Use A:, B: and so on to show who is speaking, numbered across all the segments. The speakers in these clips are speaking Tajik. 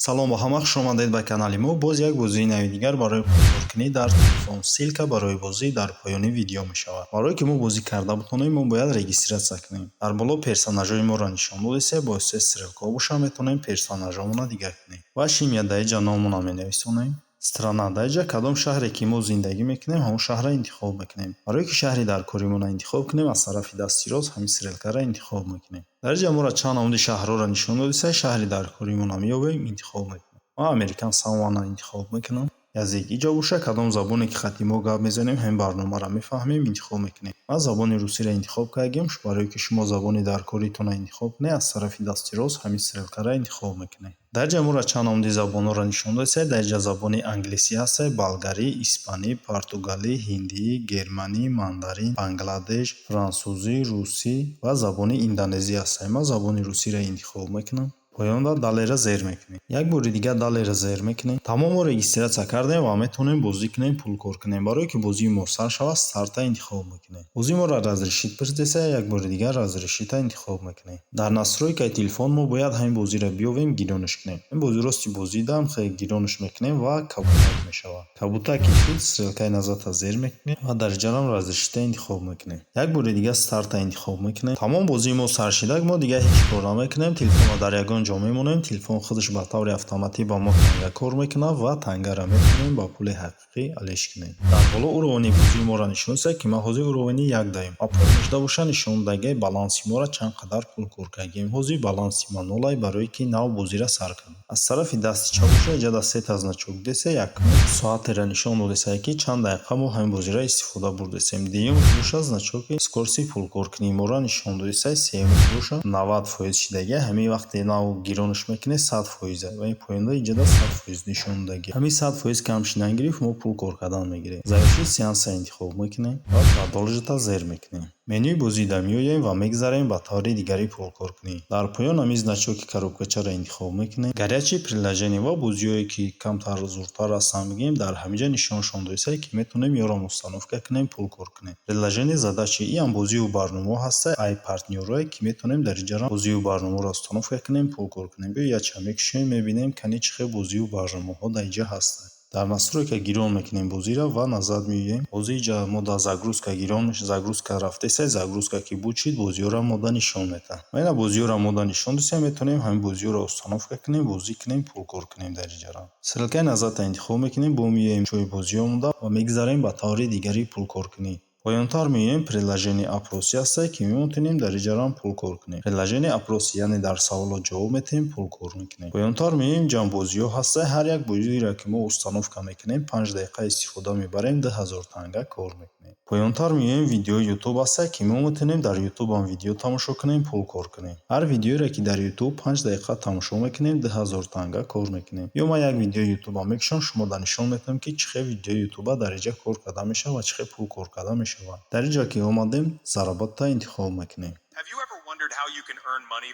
A: Салом ба ҳама, хушомадед ба канали мо. Боз як бозии нави дигар барои пулкоркунӣ дар телефон. Ссылка барои бозӣ дар поёни видео мешавад. Барое ки мо бозӣ карда бутонем, мо бояд регистрация кунем. Дар боло персонажҳои моро нишон додесе, бо се стрелкаҳо боша метавонем персонажҳомонро дигар кунем. Ваше имя, дар инҷа номонро менависонем. Страна, дар инҷа кадом шаҳре ки мо зиндагӣ мекунем, ҳамон шаҳрро интихоб мекунем. Барое ки шаҳри даркоримонро интихоб кунем, аз тарафи дасти рост ҳамин стрелкаро интихоб мекунем. Дар инҷа моро чанд намуди шаҳрҳоро нишон додиса, шаҳри даркоримонро меёбем, интихоб мекунем. Ман Американ Самоаро интихоб мекунам. Язык, инҷо боша кадом забоне ки хати мо гап мезанем, ҳамин барномаро мефаҳмем, интихоб мекунем. Ман забони русиро интихоб кардем. Барое ки шумо забони даркоритонро интихоб кунед, аз тарафи дасти рост ҳамин стрелкаро интихоб мекунем. Дар инҷа моро чанд намуди забонҳоро нишон додиса. Дар инҷа забони англисӣ ҳаста, болгарӣ, испанӣ, португалӣ, ҳиндӣ, германӣ, мандарин, бангладеш, франсузӣ, русӣ ва забони индонезӣ ҳаста. Ман забони русиро интихоб мекунам. Поёнда «Далее»ра зер мекунем. Як бори дигар «Далее»ра зер мекунем. Тамом, мо регистрация кардем ва метавонем бозӣ кунем, пул кор кунем. Барое ки бозии мо сар шавад, «Старт»а интихоб мекунем. Бозии моро «Разрешить» пурсидеса, як бори дигар «Разрешить»а интихоб мекунем. Дар настройкаи телефон мо бояд ҳамин бозиро биёвем, гиронаш кунем. Ин бози рости бозида хеле гиронаш мекунем ва кабутак мешавад. Кабутак ки шуд, стрелкаи назадта зер мекунем ва дар инҷарам «Разрешить»а интихоб мекунем. Як бори дигар «Старт»а интихоб мекунем. Тамом, бозии мо сар шидак, мо дигар ҳеҷ кор намекунем. Телефонро дар ягон ҷо мемонем, телефон худаш ба таври автоматӣ ба мо танга кор мекунад ва тангаро метавонем ба пули ҳақиқӣ алиш кунем. Дар боло уровни бозии моро нишон додааст, ки ман ҳозир уровни як даем ва поёнашда боша нишон додагиай баланси моро, чанд қадар пул кор кардагием. Ҳозир баланси ман нолай, барое ки нав бозиро сар кардам. Аз тарафи дасти чап боша инҷа сета значок дидесе: якум соатеро нишон додесае, ки чанд дақиқа мо ҳамин бозиро истифода бурдесем. Дуюм боша значоки скорости пулкоркунии моро нишон додесай. Сеюм боша 90% шидагиай. Ҳамин вақте нав гиронаш мекунед, 100% ва ин поёнда инҷода 100% нишон додагӣ. Ҳамин 100% кам шудан гирифт, мо пул кор кардан мегирем. «Завершить сеанс»а интихоб мекунем ва «Продолжить»а зер мекунем. Менюи бозида меоем ва мегзарем ба таври дигари пулкоркунӣ. Дар поён ҳамин значоки коробкачаро интихоб мекунем. Горячие приложения ва бозиҳое, ки камтар зуртар ҳастанд, бигӯем, дар ҳаминҷа нишоншон додааст, ки метавонем ёро установка кунем, пул кор кунем. Приложение задачи, иам бозиву барномаҳо ҳаста, ай партнёрое, ки метавонем дар инҷа бозиву барномаҳоро установка кунем, пул кор кунем. Биё, якчанд мекушем, мебинем, кани чӣ хел бозиву барномаҳо дар инҷа ҳастанд. Дар настройка гирон мекунем бозиро ва назад меоем. Бози инҷа мо дар загрузка гирон, загрузка рафтеса, загрузка ки буд шид, бозиҳоро мода нишон медиҳад. Ва ина бозиҳоро мода нишон додем, метавонем ҳамин бозиҳоро установка кунем, бозӣ кунем, пул кор кунем дар инҷаро. Стрелкаи назадро интихоб мекунем, бо меоем ҷои бозиҳо монда ва мегзарем ба таври дигари пулкоркунӣ. Поёнтар меоем, приложение опросы ҳастае, ки метавонем дар инҷарам пул кор кунем. Приложение опросы, яъне дар саволот ҷавоб медиҳем, пул кор мекунем. Поёнтар меоем, ҷамъ бозиҳо ҳастае. Ҳар як бозиро, ки мо установка мекунем, 5 дақиқа истифода мебарем, 2000 танга кор мекунем. Поёнтар меоем, видеои Ютуб ҳастае, ки мо метавонем дар Ютубам видео тамошо кунем, пул кор кунем. Ҳар видеоеро, ки дар Ютуб 5 дақиқа тамошо мекунем, 2000 танга кор мекунем. Ё ман як видеои Ютубам мекушам, шумо дар нишон медиҳам, ки чӣ хел видеои Ютуба дар инҷа кор карда мешавад ва чӣ хел пул кор карда мешавад. Дар инҷа ки омадем, «Заработать»а интихоб мекунем.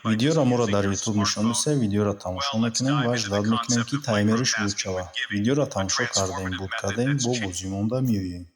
A: Видеоро моро дар Ютуб нишон медиҳад, видеоро тамошо мекунем ва ждать мекунем, ки таймераш буд шавад. Видеоро тамошо кардем, буд кардем, бо бозӣ монда меоем.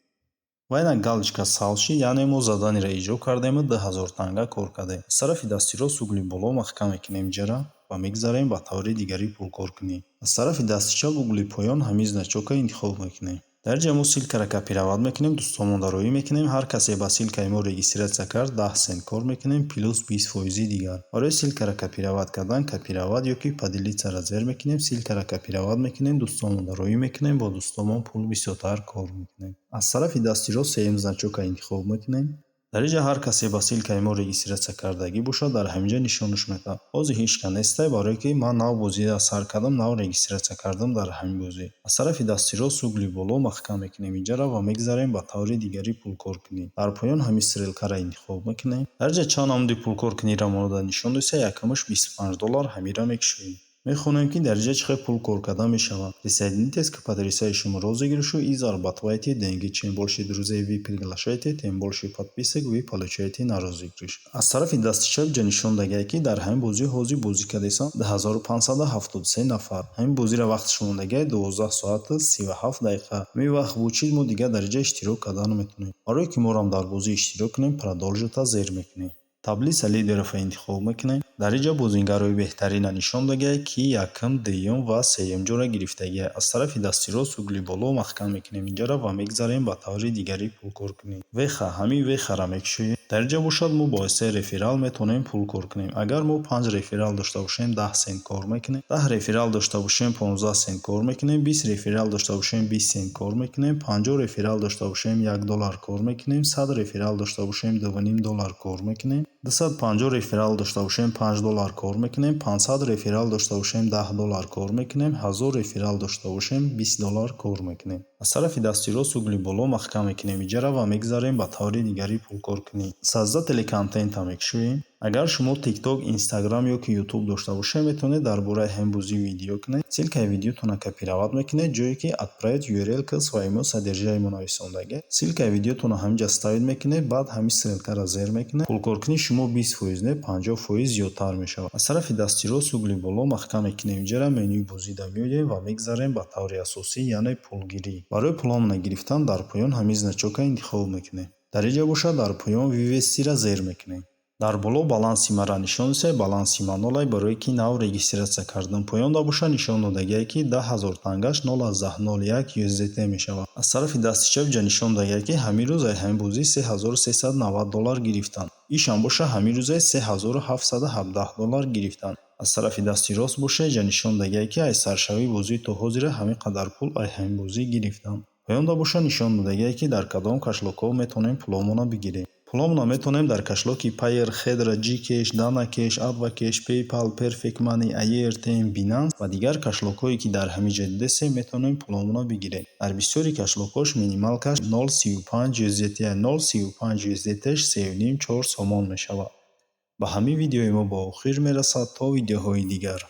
A: Ва инак галочка сабз шид, яъне мо заданиеро иҷро кардему 2000 танга кор кардем. Аз тарафи дасти рост угли боло маҳкам мекунем инҷара ва мегзарем ба таври дигари пулкоркунӣ. Аз тарафи дасти чап угли поён ҳамин значокро интихоб мекунем. Дар инҷа мо ссылкаро копировать мекунем, дӯстонмонро роӣ мекунем. Ҳар касе ба ссылкаи мо регистрация кард, 10 сент кор мекунем, плюс 20 фоизи дигар. Барои ссылкаро копировать кардан, «Копировать» ё ки «Поделиться»ро зер мекунем, ссылкаро копировать мекунем, дӯстонмонро роӣ мекунем, бо дӯстонмон пул бисёртар кор мекунем. Аз тарафи дасти рост сеюм значокро интихоб мекунем. Дар инҷа ҳар касе ба ссылкаи мо регистрация кардагӣ бошад, дар ҳаминҷа нишонаш медиҳад. Ҳозир ҳеҷ кас нестай, барое ки ман нав бозиро сар кардам, нав регистрация кардам дар ҳамин бозӣ. Аз тарафи дасти рост угли боло маҳкам мекунем инҷаро ва мегзарем ба таври дигари пулкоркунӣ. Дар поён ҳамин стрелкаро интихоб мекунем. Дар инҷа чанд намуди пулкоркуниро мо нишон додем. Якумаш 25 доллар, ҳаминро мекушоем. Мехонем, ки дар инҷа чӣ хел пул кор карда мешавад. Присоединитесь к потрясающему розыгрышу и зарабатывайте деньги. Чем больше друзей вы приглашаете, тем больше подписок вы получаете на розыгрыш. Аз тарафи дасти чап ҷа нишон дагиҳад, ки дар ҳамин бозӣ ҳозир бозӣ кардесанд 2573 нафар. Ҳамин бозиро вақташ мондагиҳад 12 соату 37 дақиқа. Ҳамин вақт буд чиз, мо дигар дар инҷа иштирок карда наметавонем. Барое ки морам дар бозӣ иштирок кунем, «Продолжить»а зер мекунем. Таблица лидеров интихоб мекунем. Дар инҷа бозингарои беҳтарина нишон додагиай, ки якум, дуюм ва сеюм ҷоро гирифтагиай. Аз тарафи дасти рост угли боло маҳкам мекунем инҷаро ва мегзарем ба таври дигари пулкоркунӣ. Веха, ҳамин вехаро мекушоем. Дар инҷа бошад, мо бо воситаи реферал метавонем пул кор кунем. Агар мо панҷ реферал дошта бошем, 10 сент кор мекунем, 10 реферал дошта бошем, 15 сент кор мекунем, 20 реферал дошта бошем, 20 сент кор мекунем, 50 реферал дошта бошем, 1 доллар кор мекунем, 100 реферал дошта бошем, 2,5 доллар кор мекунем, 250 реферал дошта бошем, 5 доллар кор мекунем, 500 реферал дошта бошем, 10 доллар кор мекунем, 1000 реферал дошта бошем, 20 доллар кор мекунем. Аз тарафи дасти рост угли боло маҳкам мекунем иҷара ва мегзарем ба таври дигари пулкоркунӣ. Создатели контента мекушоем. Агар шумо Тикток, Инстаграм ё ки Ютуб дошта бошед, метавонед дар бораи ҳамин бозӣ видео кунед. Ссылкаи видеотонро копировать мекунед, ҷое ки «Отправить URL к своему содержимому» нависондагӣ. Ссылкаи видеотонро ҳаминҷа ставить мекунед, баъд ҳамин ссылкаро зер мекунед. Пулкоркунии шумо 20% не, 50% зиёдтар мешавад. Аз тарафи дасти рост угли боло маҳкам мекунем иҷара, менюи бозида меоем ва мегзарем ба таври асосӣ, яъне пулгирӣ. Барои пулҳоамона гирифтан дар поён ҳамин значокро интихоб мекунем. Дар инҷа бошад, дар поён «Вывести»-ра зер мекунем. Дар боло баланси маро нишон дисед, баланси ман нолай, барое ки нав регистрация кардам. Поёнда бошад, нишон додагиае, ки 10 000 тангаш 0,01 USDT мешавад. Аз тарафи дасти чап ҷа нишон додагиае, ки ҳамин рӯз ай ҳамин бозӣ 3390 доллар гирифтанд. Ишам боша, ҳамин рӯзе 3717 доллар гирифтанд. Аз тарафи дасти рост боша, ҷа нишон додагиае, ки аз саршавии бозӣ то ҳозира ҳамин қадар пул ай ҳамин бозӣ гирифтанд. Поёнда боша, нишон додагиае, ки дар кадом кошелёкҳо метавонем пулҳомонро бигирем. Пулҳомонро метавонем дар кошелёки Payeer, Хедра, Gcash, DanaCash, AdvCash, PayPal, Perfect Money, Airtm, Binance ва дигар кошелёкҳое, ки дар ҳамин ҷо дидесем, метавонем пулҳомонро бигирем. Дар бисёри кошелёкҳош минималкаш 0,35 USDT, 0,35 USDT 3,5-4 сомон мешавад. Ба ҳамин видеои мо ба охир мерасад. То видеоҳои дигар.